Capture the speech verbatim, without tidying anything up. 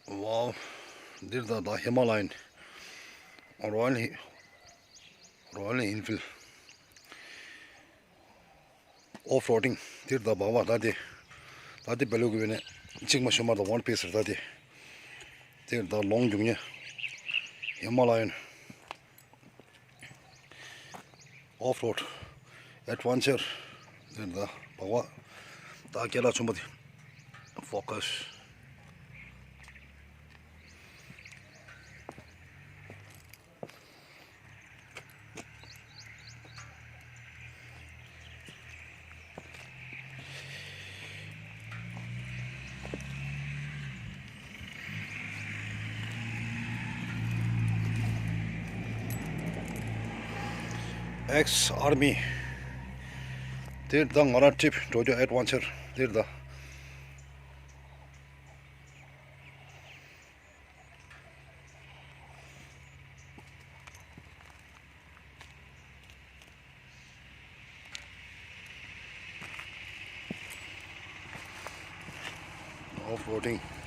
Wow, འདིར་ད་ད་ཧི་མ་ལ་ཡན་རོ་ཡལ་ཧི་རོ་ཡལ་ཨེན་ཕིལ་ཨོཕ་རོ་ཌིང་འདིར་ད་བག་བ་ད་དེ་ད་དེ་བེ་ལུ་གི་བེ་ནེ་གཅིག་མ་ཤོ་མ་ད་ཝན་པི་སི་རེད། ད་དེ་འདིར་ད་ལོང་རྒྱུག་ཉེ་ཧི་མ་ལ་ཡན་ཨོཕ་རོ་ཌི་ཨེཌ་ཝེན་ཅར། འདིར་ད་བག་བ་ད་སྐད་ལ་ཆུང་པོ་དེ་ཕོ་ཀ་སི། ཨེགས་ཨར་མི། འདིར་ད་ང་རང་ཊིབ་འགྲོ་རྒྱུ་ཨེཌ་ཝེན་ཅར་འདིར་ད། ཨོཕ་རོ་ཌིང་